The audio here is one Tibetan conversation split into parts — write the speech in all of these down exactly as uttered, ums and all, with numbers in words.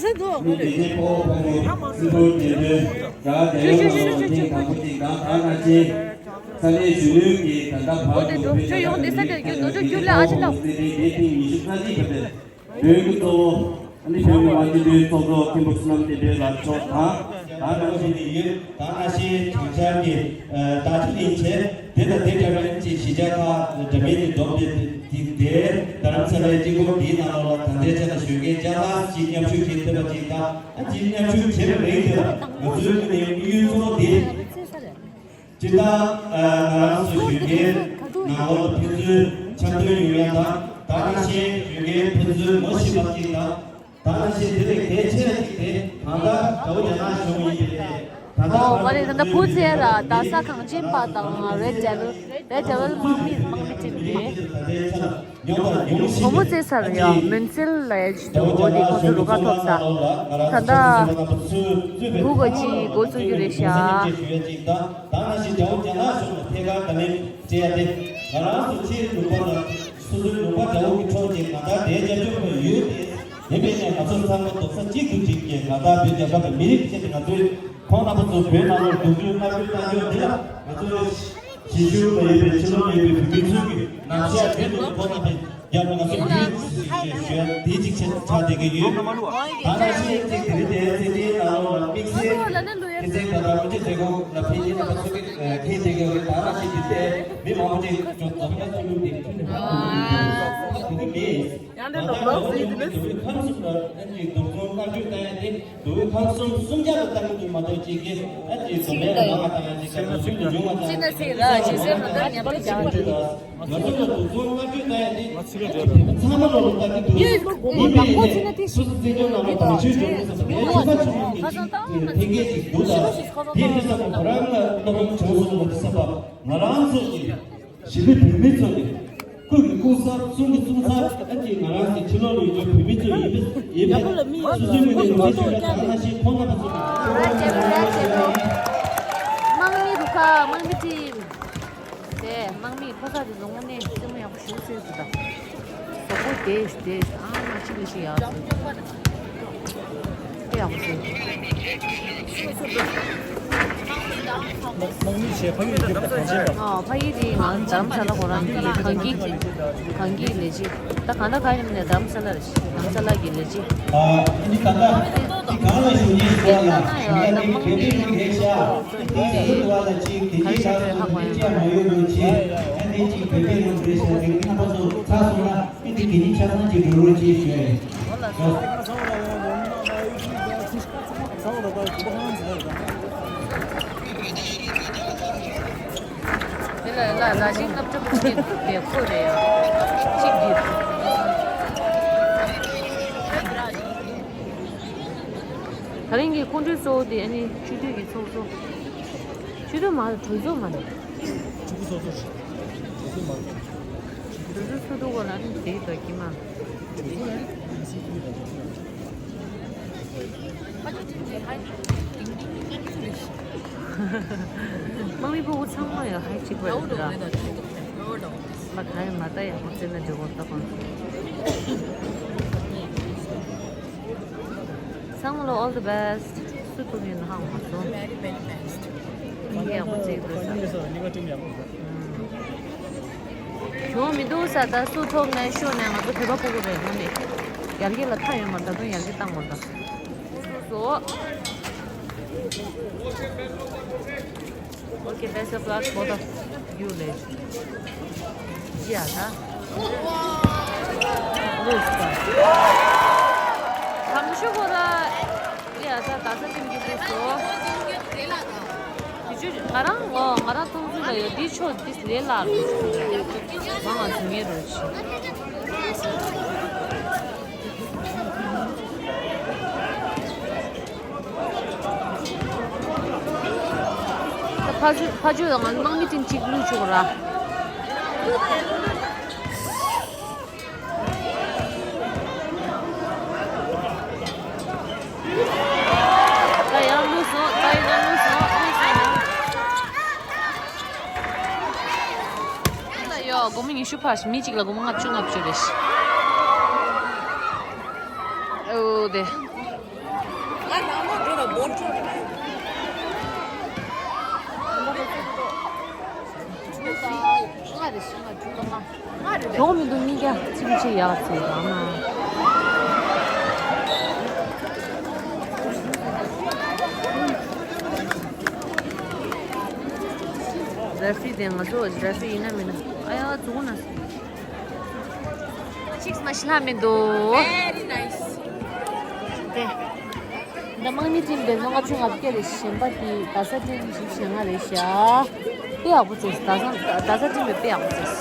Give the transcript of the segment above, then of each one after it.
ད་འདུག་ཨ་ནི་དེ་རྗེས་ཕོ་བོ་ཕོ་མོ་སྲིད་ཐོག་དེ་འདྲའི་དགྲ་རྒྱལ་ཡོངས་ནང་ལ་ཐེངས་དང་པོ་དེ་གང་གང་ན་ཆེ། ས་གནས་གཞོན་ནུའི་གི་ད་ལྟ་བར་དུ་བོད་རྒྱ་ནག་གི་ཕྱི་དྲིལ་བསྐྱོད་ལས་ཨ་ཅེ་ལགས། དེ་ཐེངས་ཉི་ཤུ་རྩ་གཅིག་པ་དེ་བོད་ཀྱི་གཙོ་བོ་ཨ་ནི་བོད་མི་མང་སྤྱི་འཐུས་ཚོགས་གཙོ་མཁན་པོ་བསོད་ནམས་བསྟན་འཕེལ་ལགས་མཆོག་དང་། ད་ནང་བཞིན་དེ་ཡོད། ད་ནང་བཞིན་བྱང་ཤར་གྱི་ད་ཅི་ཡིན་ཆེ་དེ་དང་དེ་འདྲ་བའི་ཅིག་གཞིས་ཆགས་ཁག་འདྲ་མིན་གྱི་སྡོམ་དེ་དེ་དེ་རྡ་རམ་ས་ལའི་གཅིག་པོ་དེའི་ནང་ལོགས་ལ་ད་ལྟའི་ཆ་ལ་གཞོན་སྐྱེས་བརྒྱ་ལྷག་ཅིག་མཉམ་ཞུགས་བྱེད་ཐུབ་པ་ཅིག་དང་། ཨ་ཅིག་མཉམ་ཞུགས་བྱེད་པའི་རིང་དེ་ལ་ང་ཚོའི་ཀུན་ནས་དམིགས་ཡུལ་གཙོ་བོ་དེ། སྤྱིར་བཏང་ང་རང་ཚོ་གཞོན་སྐྱེས་ནང་ལོགས་ལ་ཕན་ཚུན་འཆམ་མཐུན་ཡོང་ཡ་དང་། ད་ནང་བཞིན་གཞོན་སྐྱེས་ཕན་ཚུན་ངོ་ཤེས་པ་ཅིག་དང་། ད་ནང་བཞིན་དེ་ལས་གལ་ཆེ་བ་ཅིག་དེ་གང་ལྟར་དགྲ་བོ་རྒྱ་ནག་གཞུང་ཡིན་པས་ཏེ། ད་ལྟ་ཨོ་མ་རེད། ད་ལྟ་བུ་ཚེ་ར་རྡ་ས་གངས་ཅན་པ་དང་རེད་ཌེ་ཝལ་རེད་ཌེ་ཝལ་དམག་མི་དམག་མི་ཊིམ་རེད། བུ་མོ་བཙལ་ས་རེད་ཡ། མུན་སེལ་ལ་ཡ་ཅི་འདུག་འོ་དེ་ཁོ་ཚོ་རུ་ཁག་ཐོབ་ས། ད་ལྟ་བུ་ག་ཅི་འགོ་བཙུགས་རྒྱུ་རེད་ཤག་ད་ནང་བཞིན་རྒྱལ་བོ་རྒྱ་ནག་གཞུང་ལ་ཐད་ཀར་བརྡ་ལན་སྤྲད་ཡ་དེ། ང་རང་ཚོ་ཕྱིའི་ལུང་པ་ལ་སོ་སོའི་ལུང་པ་དགྲ་བོ་གི་ཕྱོགས་ཀྱི་ང་ད་དེའི་རྒྱབ་སྐྱོར་ཁོ་ཡོད་དེ། དེ་མིན་ནས་ང་ཚོ་ཚང་མ་རྡོག་རྩ་གཅིག་ཏུ་བསྒྲིལ་གྱི་ང་ད་བོད་རྒྱལ་ཁབ་དང་མི་རིགས་ཀྱི་ཆེད་དུ་ང་ཚོའི་ཁོང་རྣམ་པ་ཚོ་བོད་ནང་ལོགས་སྡུག་སྦྱོང་མནར་གཅོད་བཏང་ཕྱོགས་འདི་ལ་ང་ཚོ་གཞིས་བཞུགས་ལ་ཡོད་པའི་ཕྱི་ལོགས་ལ་ཡོད་པའི་བོད་མི་ཚོས་ཀྱི་ནམ་ཞག་རྒྱུན་དུ་ཁོང་རྣམ་པའི་རྒྱབ་ལ་ང་ཚོ་ཡོད་ཞེས་ཞུ་ཡ་དེ་གཅིག་ཆགས་ཆགས་བསྡད་ཀྱི་ཡོད། ད་ནང་བཞིན་གཅིག་དེ་རིང་དེའི་མཛད་འཕྲིན་ནང་ལོགས་ལ་དམིགས་བསལ་གྱི་མཛད་ད་ལྟ་དབུ་འབྱེད་མཛད་སྒོ་ལ་ཕེབས་མཁན་རྣམ་པ་ཚོ་གིས་མཁྱེན་བསྡད་ཀྱི་ཡོད། ད་ནང་བཞིན་དེ་ལྟའི་མི་མང་པོ་ཅིག་འཛོམས་ན་ཚོགས་འདུ་དེ་ཁྲིད་ནས་ཡོང་གི་མེད། ཡང་འདི་ལོ་ལོ་ཟིན་འདི་ནི། ཁམས་གསུམ་ལ་ཨ་ནི་སྡུག་སྦྱོང་མནར་གཅོད་བཏང་ཡ་དེ་སྡུག་ཁམས་གསུམ་གསུམ་ཆར་ལ་བཏང་གི་འདུག་མ་གཏོགས་ཅིག་གིས་ཨ་ནི་སྡུག་བསྔལ་ལ་མ་བཏང་ཡ་ཅིག་ག་ཚོད་ཉུང་བ་བཏང་ཡ་ཅིག་ང་ཚོ་ལ་སྡུག་སྦྱོང་མནར་གཅོད་བཏང་ཡ་དེ་ཚང་མ་ལོ་ལ་བཏང་གི་འདུག་ཡིན་པའི་ནས་སོ་སོ་བཙན་བྱོལ་ནང་ལ་བེད་སྤྱོད་བྱུང་ཡོད་ཟེར་བ་ལས་ཁྱད་པར་ཆེན་པོ་ཅིག་ཕན་སྐྱེད་ཅིག་འདུག་ད་དེ་དུས་ཙམ་པ་ཁོ་རང་ལ་སློབ་སྦྱོང་བྱུང་སོང་བ་དེ་བསམ་པ་ང་རང་ཚོ་གི་གཞིས་ལུས་བོད་མི་ཚོ་ནི་སྐུ་གི་སྐུ་ཚབ་གསུང་གི་གསུང་ཚབ་ཨ་ཅེ་ང་རང་གི་ཕྱི་ལོགས་ལ་ཡོད་བོད་མི་ཚོ་ཡིན་པས་ཡིན་པས་སོ་སོའི་ངོས་ནས་ལོ་རྒྱུས་ཞུས་ན་ད་ནང་བཞིན་ཁོང་རྣམ་པ་ཚོ་གི་ཁོ་རང་ཚོ་ལ་ཡོད་ཞེས་ནས། དམག་མི་རུ་ཁག་དམག་མི་ཊིམ་དེ་དམག་མི་ཕོ་གསར་དེ་ཚོ་དངོས་གནས་རྩེད་མོ་ཡག་པོ་ཞེ་པོ་རྩེ་འདུག་ད། གཟུགས་པོ་བདེ་བདེ་ཨ་མ་གཅིག་ལས་ཤིག་ཡག་སོང་། དེ་ཡག་པོ་བྱུང་། དམག་མི་བྱས་ཕ་ཡུལ་བསྒྱུར་བ་གངས་ཅན་པ། ཨ་ཕ་ཡུལ་དེ་ང་རྡ་རམ་ས་ལ་ཁོ་རང་གི་གངས་སྐྱིད་གངས་སྐྱིད་ལས་བྱེད་ད་གང་ལྟར་ག་ཡིན་ནའི་རྡ་རམ་ས་ལ་རེད། རྡ་རམ་ས་ལ་གི་ལས་བྱེད། ཨ་ནི་ད་ལྟ་འདི་གང་ལ་ཞུགས་ཉེས་ཞུ་བ་ལ་ཞུ་ཡ་ནི་བོད་པའི་ནང་རེད་ཤག་འདི་ཡ་རུ་བ་ལ་ཅིག་གི་ཅིག་ལ་སོང་ནས་ཅི་ཡང་མ་ཡོད་རུང་ཅིག་ཨ་ནི་ཅིག་བོད་པའི་ནང་རེད་ཤག་འདི་རྣམ་པ་ཚོ་ཚར་སོང་ན། ཨེ་འདི་གི་ནི་ཆ་ཚང་གཅིག་འགྲོ་རོགས་གྱིས་ཞུས། དེ་ལ་ལ་ལ་ཞིག་སློབ་གྲྭ་ཕུག་གི་བེ་ཁོ་རེད་ཡ། གཅིག་འདིར། ད་རིང་གི་ཁོང་ཁྲོའི་གཙོ་བོ་དེ་ཨ་ནི་སྤྱི་འཐུས་ཀྱི་ཚོགས་གཙོ། སྤྱི་འཐུས་མ་རེད། གྲོས་ཚོགས་མ་རེད། སྤྱི་འཐུས་ཚོགས་གཙོ་རེད། གྲོས་ཚོགས་མ་རེད། གྲོས་ཚོགས་སུ་འདུག་གོ་ལ་ནི་དེའི་དོ་ཀྱི་མ། དམག་མི་ཕྲུ་གུ་ཚང་མ་ཡང་ཧའི་གཅིག་པ་རེད་འདུག་ར། ལ་ག་ཡང་མ་ལྟ་ཡག་པོ་བརྩེ་ན་འགྲིག་གོ་ལྟ་གོ། ཚང་མ་ལ་all the best། སུ་ཐུག་ཡིན་ཧང་མ་སོང་། ཡག་པོ་བརྩེ་འདུག་ས། གཞུང་མི་འདུག་ས། ད་སུ་ཐོབ་ནས་ཤོར་ནས་ང་ཚོ་བོད་པ་ཕྲུ་གུ་རེད། ཧོ་ནི་ཡར་རྒྱས་ལ་མཐའ་ཡོད་མ་རེད། ད་དུང་ཡར་རྒྱས་བཏང་དགོས་རེད་ད། སོ་སོ། Okay, best of luck, both of you, ladies. ཡ་ད། ལོས་ད། གང་ཤུ་གོ་ར། ཡ་ད་ད་ས་ཅིམ་གྱི་ལུས་སོ། དེ་ཆུ་ང་རང་ངོ་ང་རང་མཐོང་ཚུལ་ལ་ཡོད་འདི་ཆོ་འདི་ལས་སླ་རུ་ཆུ་ལ་ཡོད། མ་ང་ཚོ་ངེས་རུ་ཆུ། ཕ་ཆུ་ཕ་ཆུ་དང་དམག་མི་ཐེངས་གཅིག་བླུགས་ཆོག་ར། ད་ཡང་བླུགས་སོང་། ད་ཡང་བླུགས་སོང་། བླུགས་སོང་། ད་ཡོ་སྒོར་མོ་ཉི་ཤུ་ཕར་མི་གཅིག་ལ་སྒོར་མོ་ལྔ་བཅུ་ལྔ་བཅུ་རེད། ཨོ་དེ། གྱོང་མི་འདུག་གཉིས་ཀ་ཅིག་ཅིག་ཡག་ཅིག་ཡང་ན། ར་ཧྥི་དེ་ང་ཚོ་ར་ཧྥི་ཡིན་ན་མིན་ན། ཨ་ཡ་ཙུ་གུ་ན་སོ། ཅིག་མ་ཤི་ལྷ་མི་འདུག Very nice. དེ། འདི་དམངས་མི་ཊིམ་དེ་ཚོ་ལྔ་བཅུ་ང་བརྒྱད་རེད། གཞན་པ་དེ་རྡ་ས་ཊིམ་བཞི་བཅུ་ཞེ་ལྔ་རེད་ཤག་དཔེ་ཡག་པོ་བྱས། རྡ་ས་རྡ་ས་ཊིམ་དེ་དཔེ་ཡག་པོ་བྱས།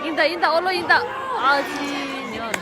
ཡིན་ད་ཡིན་ད། ཨོ་ལོ་ཡིན་ད། ཨ་ཙི་ཉོན།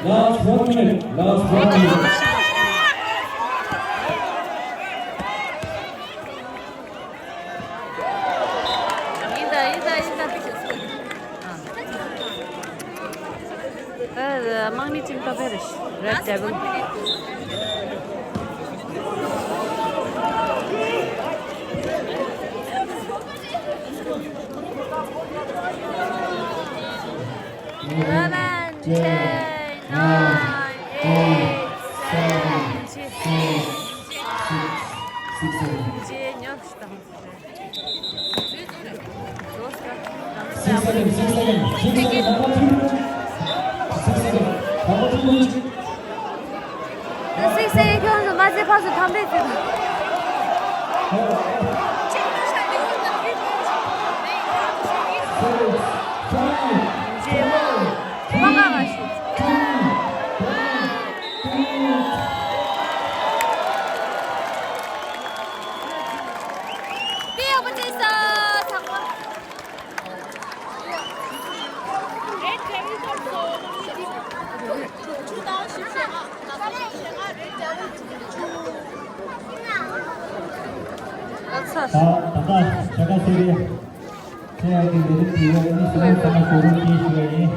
Last one minute, last one minute. ཡིན་ད་ཡིན་ད་ཡིན་ད། ཨ། ད་དམངས་མི་ཊིམ་ད་བེ་རེ་ཤི། Red Devil. Eleven, ten, nine, eight, seven, six, six, six, seven. Six seconds, six seconds, six seconds. Six seconds. Six seconds. ཁྱོད་ཚོ་མ་ཟད་ཕར་ཚུར་ཐམས་ཅད་ཚུད། ད་ད་ལྟ་ཆ་ག་ཟེར་ཡ། ཁྱེད་ཀྱི་ལས་རིགས་དེ་ཡོད་ནི་སུ་མ་ས་མ་ཞོ་རུ་སྐྱེས་ཞུ་བ་ཡིན།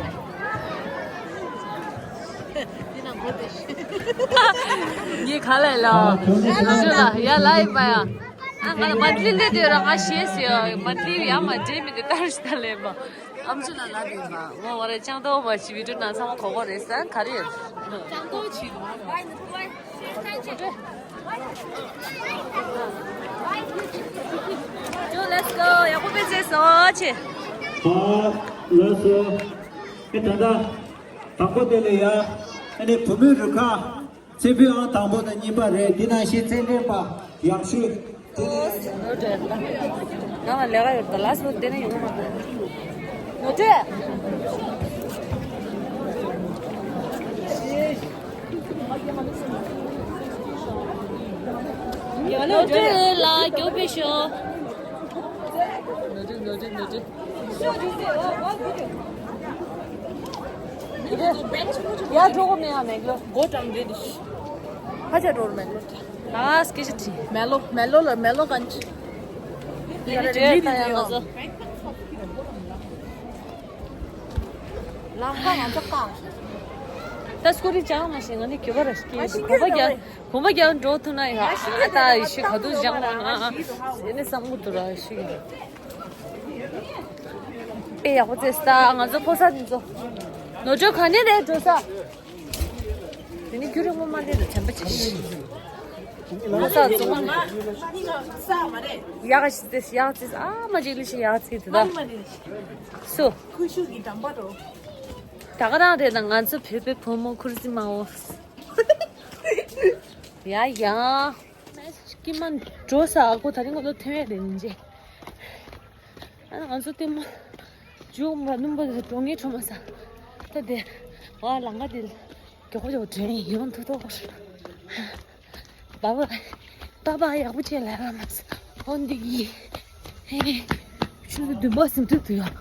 ངས་ག་ལ་ལ། ཨ་ཁྱོད་ལ་ཡ་ལ་ཡིན་པ་ཡ། ཨ་ང་ལ་མ་ལི་ལི་དེ་ར་ང་ཤེས་སི་ཡ། མ་ལི་ཡ་མ་འདྲེས་མི་དེ་ལྟར་ཞིག་ད་ལས་པ། ཨམ་ཆུ་ན་ལ་དེ་མ་ངོ་བ་རེ་ཅང་ཏོ་མ་ཞི་བི་ཏུ་ན་ཚང་མ་གོ་གོ་རེ་ས་ག་རེ་ཡོད། ཅང་ཏོ་ཆི་རུ། ཇོ་let's go. ཡག་པོ་དཔེ་བྱས་སོང་ཆེ། ཨ་ལགས་སོ། ཨེ་ད་ད། དང་པོ་དེ་ལས་ཡ། ཨ་ནི་བུ་མོའི་རུ་ཁག་རྩེ་ཕུད་ཨང་དང་པོ་དང་གཉིས་པ་རེད། འདི་ནང་བཞིན་རྩེད་འགྲན་པ་ཡག་ཤོས་དེ་ལས་ཡ། ནང་ལ་ལས་ཀ་ཡོད་ད་ལགས་སོ། དེ་ནས་ཡོང་མ་ཐུབ། ནོར་འཁྲུལ། ནོར་འཁྲུལ་ལ་མགྱོགས་པོ་ཤོག་ནོར་འཁྲུལ་ནོར་འཁྲུལ་ནོར་འཁྲུལ། ཡར་འགྲོ་གི་མེད་ཨ། མེག་ལོར་སྒོ་དྲངས་འདྲེ་འདི། ཕ་ཆ་འགྲོ་རུ་མེག་ལོར། ད་སྐད་ཆ་དྲིས། མེ་ལོ་མེ་ལོ་ལ་མེ་ལོ་གན་ཅི། ཡ་རེ་ལི་ལི་ཡ་ང་ཚོ། ལག་པ་ང་ཚོ་ཀ། ད་སྐུ་རི་ཅང་མ་ཤེས་ང་ནི་གྱོད་པ་ར་ཤི་གི་ཡོད། གོམ་པ་རྒྱག་གོམ་པ་རྒྱག་འགྲོ་ཐུབ་ན་ཡ། ཨ་ད་ཡི་ཤི་ག་དུས་བཞག་ན་ང་ཨ་ཨ་ཡེ་ནི་བསམ་གི་འདུག་ར་ཤི་གི་ཡོད། དཔེ་ཡག་པོ་བྱས་ས། ང་ཚོ་ཕོ་ས་འདི་ཚོ། ནོར་འཁྲུལ་ག་ནས་རེད་འགྲོ་ས། དེ་ནི་རྒྱུ་རིང་མོ་མ་ལས་ལ་དྲན་པ་བྱེད་ཤི། ཕོ་ས་རྫོང་། ཡག་ཤི་ཙེ་ཡག་ཙེ་ཨ་མ་ཅིག་ལི་ཤི་ཡག་ཙེ་དེ་ད། སུ། ཁུ་ཤུ་གི་འགྲམ་པ་རོ། ད་ག་རང་རེད་ན་ང་ཚོ་བོད་པའི་བུ་མོ་ཁུར་སི་མ་འོ། ཡ་ཡ། སྐྱིད་མ་འགྲོ་ས་ཨ་ཁུ་ད་རིང་ང་ཚོ་ཐོན་ཡ་རེད་ནི་ཅེ། ཨ་ང་ཚོ་ལྟད་མོ། མཇུག་མ་སྣུམ་པ་འགྲོ་ངེས་བྲོ་མ་ས། ད་དེ། ཨ་ལང་ཀ་དེ། མགྱོགས་པོ་མགྱོགས་པོ་དྲན་ཡོང་ཐུག་ཐུག་པ་པ་ཡག་པོ་བྱས་ལ་ར་མ་ས། ཨོ་འདི་ཡི། ཧེ། ཆུ་ཚོད་བདུན་པ་ཟིན་ཐུབ་ཐུབ་ཡོང་།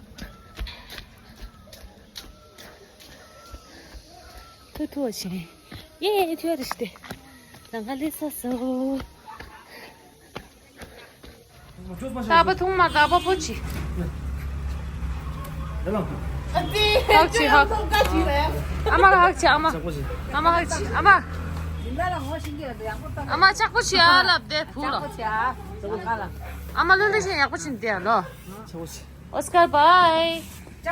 ཐུག་ཐུག་བ་བྱས། ཡེ་ཐུག་ཡ་རེ་ཞིག་སྟེ། ལང་ཀ་ལས་ས་སོ། རྟག་པ་ཐུང་མ་རྟག་པ་པོ་ཆེ། ཧག་ཆེ་ཧག་ཨ་མ་ཧག་ཆེ་ཨ་མ། ཨ་མ་ཧག་ཆེ་ཨ་མ། ཨ་མ་ལྕགས་པོ་ཆེ་ཨ་ལབ་དེ་བུ་ལ། ཨ་མ་ལུ་ལུ་ཞིག་ཡག་པོ་ཆེ་འདི་ཨ་ལོ། ཨོ་སྐར་བྷའི། ད་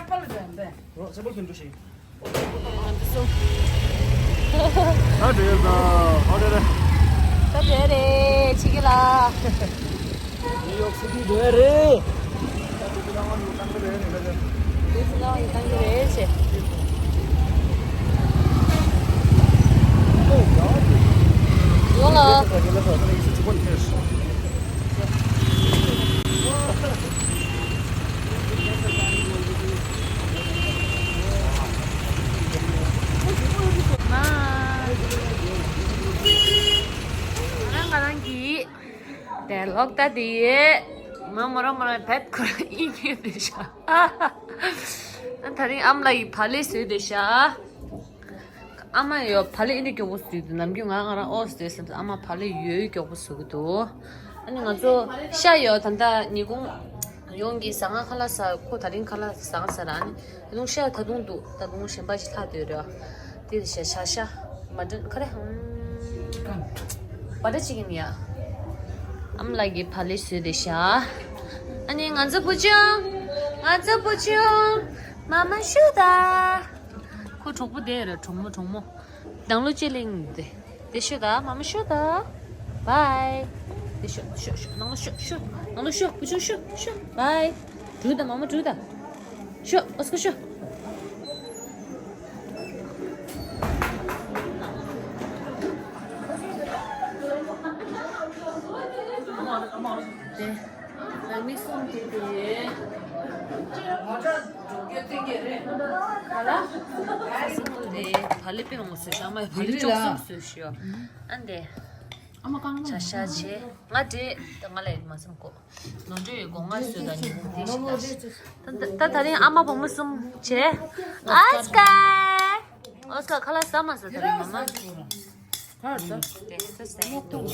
འགྲོ་ཡོད་ད། ཨོ་རེད་རེད། ད་འགྲོ་རེད་ཆི་གི་ལ། ནིའུ་ཡོག་སི་ཊི་འགྲོ་ཡ་རེད། ལུས་སུ་ལའང་ཡི་ཏང་གི་རེད་ཆེ། ཡོང་ལ། ང་རང་ང་རང་གི་དེ་ལོག་ལྟ་དེ་ཡེ་མ་མོ་ར་མོ་ར་བེད་ཁོ་ར་ཨིན་ཡེ་དེ་ཤ། ད་རིང་ཨམ་ལ་ཡི་བ་ལེ་བཟོས་དེ་ཤ། ཨ་མ་ཡོ་བ་ལེ་ཨི་འདྲ་མགྱོགས་པོ་བཟོས་འདུག་ནམ་རྒྱུན་ང་ང་རང་ཨོ་བཟོས་སེམས་ཨ་མ་བ་ལེ་ཡོད་མགྱོགས་པོ་བཟོ་གི་འདུག་ཨ་ནི་ང་ཚོ་ཤ་ཡོ་ད་ལྟ་ཉི་གུང་ཡོང་གི་ཟ་ང་ཁ་ལག་ཟ་ཁོ་ད་རིང་ཁ་ལག་ཟ་ང་ཟ་ར་ཨ་ནི་ད་དུང་ཤ་ད་དུང་འདུག་ད་དུང་གཞན་པ་ཞིག་ལྷག་བསྡད་རེད། དེ་ཤ་ཤ་ཤ་མ་དྲན་ཁ་རེ་ཧམ་བ་ད་ཅིག་ཡིན་ཡ། ཨམ་ལགས་ཀྱི་བ་ལེ་བཟོས་དེ་ཤ། ཨ་ནི་ང་ཚོ་བུ་ཆུང་ང་ཚོ་བུ་ཆུང་མ་མ་ཤུ་ད། ཁོ་གྲོགས་པོ་དེ་རེད། གྲོགས་མོ་གྲོགས་མོ། ནང་ལོ་ཅི་གླེང་དེ། དེ་ཤོད་ད་མ་མ་ཤོད་ད། བའི། དེ་ཤོད་ཤོད་ཤོད་ནང་ལོ་ཤོད་ཤོད་ནང་ལོ་ཤོད་བུ་ཆུང་ཤོད་ཤོད་བའི། འགྲོ་ད་མ་མ་འགྲོ་ད། ཤོད་ཨོ་སྐར་ཤོད། དེ། ལ་མིག་སུམ་དེ་དེ། ང་ཚོ་འགྲོ་སྐྱོད་བཙན་གྱི་རེད། ག་ལ། སུམ་དེ་བ་ལེ་པི་མང་སུ་ཤ་མ་བ་ལེ་ཅོག་སུམ་སུ་ཤོ། ཨན་དེ། ཨ་མ་གང་ཆ་ཤ་ཆེ། ང་དེ་ང་ལ་མ་སུམ་གོ། ནོར་འཁྲུལ་ཡོད་གོ་ང་སུ་ད་ཉི་ཧོང་དེ་ཤི་ད། ད་ད་རིང་ཨ་མ་བུ་མོ་གསུམ་བྱས། ཨོ་སྐར། ཨོ་སྐར་ཁ་ལག་ཟ་མ་ཟ་ད་རིང་མ་མ། ཁ་ལག་ཟ། དེ་ས་སེང་དུ།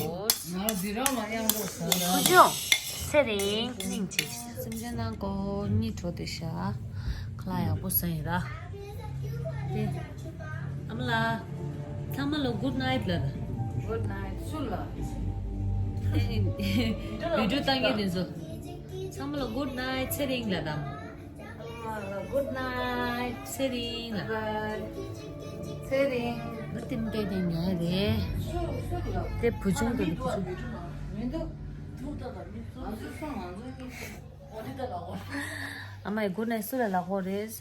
ང་འདི་རང་ལ་གཡང་འགོག་ཟ། བུ་ཆུང་། ཚེ་རིང་སྙིང་རྗེ། སེམས་ཅན་ནང་ཀོ་གཉིས་འགྲོ་དེ་ཤ། ཁ་ལག་ཡག་པོ་ཟ་ཡིན་ར། དེ། ཨ་མ་ལགས། ཚང་མ་ལ་གུད་ནའིཊ་ལབ་ད། གུད་ནའིཊ་སུ་ལ། དེ་ནི་བི་ཌིའོ་བཏང་གི་དེ་ཚོ། ཚང་མ་ལ་གུད་ནའིཊ་ཚེ་རིང་ལབ་དང་། ཚང་མ་ལ་གུད་ནའིཊ་ཚེ་རིང་ལབ། ཚེ་རིང་། ང་དེ་མི་སྐད་དེ་ཉལ་རེད། སུ་སུ་ལ། དེ་བུ་ཆུང་དེ་བུ་ཆུང་། མི་འདུག་ང་ཚོ་སོང་ང་ཚོ་གཉིས་ཨ་མ་ཡི་གུད་ནའིཊ་སུ་ལ་ལབ་དགོས་རེད་ས།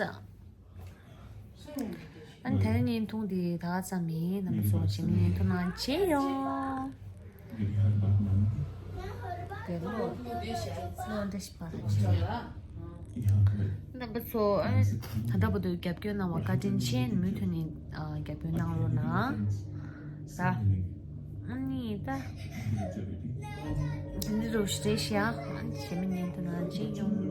ཨ་ནི་དེ་རིང་བརྙན་ཐུང་འདི་ད་ག་ཙམ་ཡིན། རྣམ་པ་ཚོ་རྗེས་མའི་བརྙན་ཐུང་ནང་མཇལ་ཡོང་། དེ་ལོ་ལོ་འདི་ཞིག་པར་བྱས། རྣམ་པ་ཚོ་ཨ་ནི་ད་ལྟ་བར་དུ་རྒྱབ་སྐྱོར་གནང་བ་བཀའ་དྲིན་ཆེ། མུ་མཐུད་ནས་ཨ་རྒྱབ་སྐྱོར་གནང་རོགས་གནང་། ད་ཨ་ནི་ད་འདི་རུ་ཞིག་རེད་ཤག་ཨ་ནི་རྗེས་མའི་བརྙན་ཐུང་ནང་མཇལ་ཡོང་།